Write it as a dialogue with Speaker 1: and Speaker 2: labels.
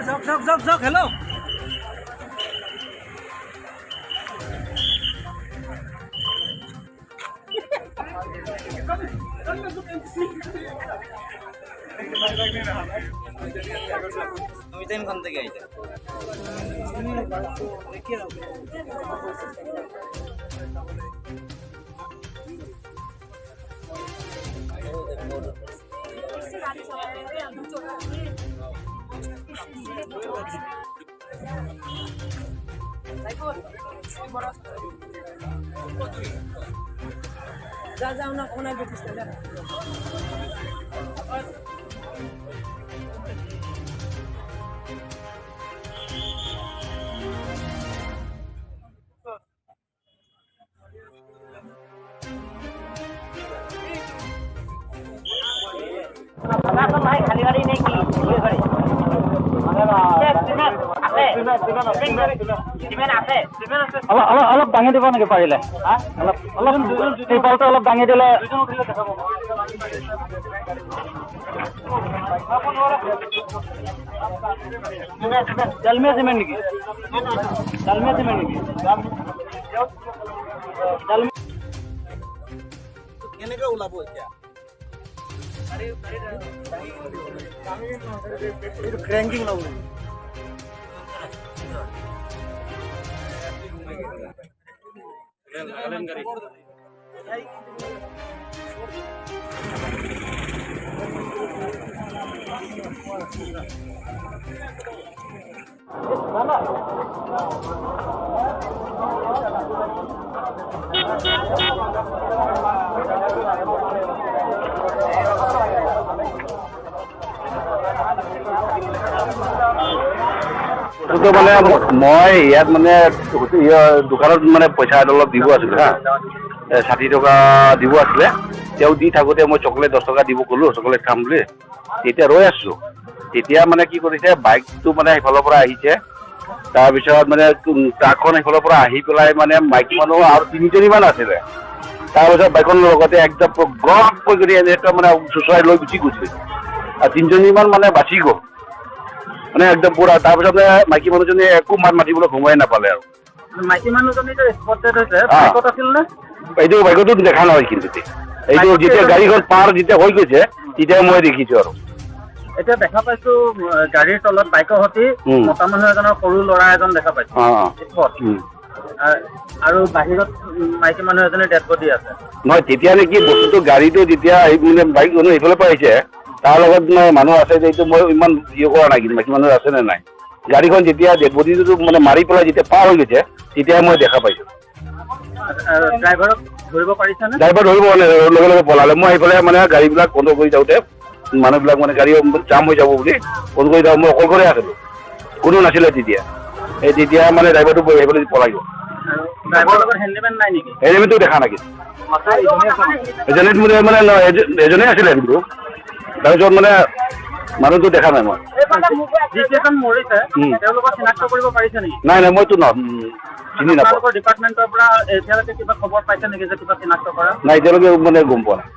Speaker 1: যাওক যাওক যাওক, হেল্ল'।
Speaker 2: তুমি তো এখান থেকে আইতে।
Speaker 1: যা যা না ওনা দেখিস না।
Speaker 2: ভাই, খালি গাড়ি নাকি?
Speaker 3: অলপ অলপ অলপ দাঙি দিব নেকি পাৰিলে? অলপ অলপ ত্ৰিপালটো অলপ দাঙি দিলে। ডালমিয়া চিমেণ্ট নেকি? ডালমিয়া চিমেণ্ট নেকি?
Speaker 1: কেনেকে ওলাব এতিয়া? এইটো ক্ৰেংকিং ল'ব।
Speaker 4: বস্তুটো মানে মই ইয়াত মানে দোকানত মানে পইচা অলপ দিব আছিলে, হা, 60 টকা দিব আছিলে। তেওঁ দি থাকোঁতে মই চকলেট 10 টকা দিব ক'লোঁ, চকলেট খাম বুলি। তেতিয়া ৰৈ আছোঁ, তেতিয়া মানে কি কৰিছে, বাইকটো মানে সেইফালৰ পৰা আহিছে। তাৰপিছত মানে ট্ৰাকখন সেইফালৰ পৰা আহি পেলাই মানে মাইকী মানুহ আৰু তিনিজনীমান আছিলে। তাৰপিছত বাইকখনৰ লগতে একদম গপকৈ কৰি এনেকৈ মানে চোঁচৰাই লৈ গুচি গৈছে আৰু তিনিজনীমান মানে বাচি গ'ল, মানে একদম পুৰা। তাৰপিছত মানে মাইকী মানুহজনীয়ে একো মাত মাতিবলৈ সময়ে নাপালে আৰু।
Speaker 3: মাইকী মানুহজনী যে স্পট ডেড হৈছে, বাইকত আছিল নে?
Speaker 4: এইটো বাইকতো দেখা নহয়, কিন্তু এইটো যেতিয়া গাড়ীখন পাৰ যেতিয়া হৈ গৈছে, তেতিয়া মই দেখিছো আৰু।
Speaker 3: এতিয়া দেখা পাইছো গাড়ীৰ তলত বাইকৰ সৈতে মতা মানুহ এজনৰ সৰু ল'ৰা এজন দেখা পাইছো স্পট, আৰু বাহিৰত মাইকী মানুহ এজনীৰ ডেড বডি আছে।
Speaker 4: নহয়, তেতিয়া নেকি বস্তুটো গাড়ীটো যেতিয়া মানে বাইক মানুহ এইফালৰ পৰা আহিছে, তাৰ লগত মানে মানুহ আছে যে এইটো মই ইমান ইয়ে কৰা নাই, কিন্তু মাইকী মানুহ আছে নে নাই, গাড়ীখন যেতিয়া ডেড বডিটো মানে মাৰি পেলাই যেতিয়া পাৰ হৈ গৈছে, তেতিয়া মই দেখা পাইছো।
Speaker 3: ড্ৰাইভাৰক ধৰিব পাৰিছেনে?
Speaker 4: ড্ৰাইভাৰ ধৰিব মানে লগে লগে পলালে। মই সেইফালে মানে গাড়ীবিলাক বন্ধ কৰি যাওঁতে মানুহবিলাক মানে গাড়ী জাম হৈ যাব বুলি বন্ধ কৰি যাওঁ, মই অকলশৰে আছিলোঁ, কোনো নাছিলে তেতিয়া। এই তেতিয়া মানে ড্ৰাইভাৰটো সেইফালে পলাই গ'ল।
Speaker 3: ড্ৰাইভাৰৰ লগত হেণ্ডিমেন নাই নেকি?
Speaker 4: হেলমেটটো দেখা নাই কিন্তু। এজনে মানে এজনেই আছিলে কিন্তু, তাৰপিছত মানে মানুহটো দেখা নাই মই।
Speaker 3: যিকেইজন মৰিছে, তেওঁলোকক চিনাক্ত কৰিব পাৰিছে নেকি?
Speaker 4: নাই নাই, মইতো চিনি নাপাওঁ।
Speaker 3: আপোনালোকৰ ডিপাৰ্টমেণ্টৰ পৰা এতিয়ালৈকে কিবা খবৰ পাইছে নেকি যে কিবা চিনাক্ত কৰা?
Speaker 4: নাই, এতিয়ালৈকে মানে গম পোৱা নাই।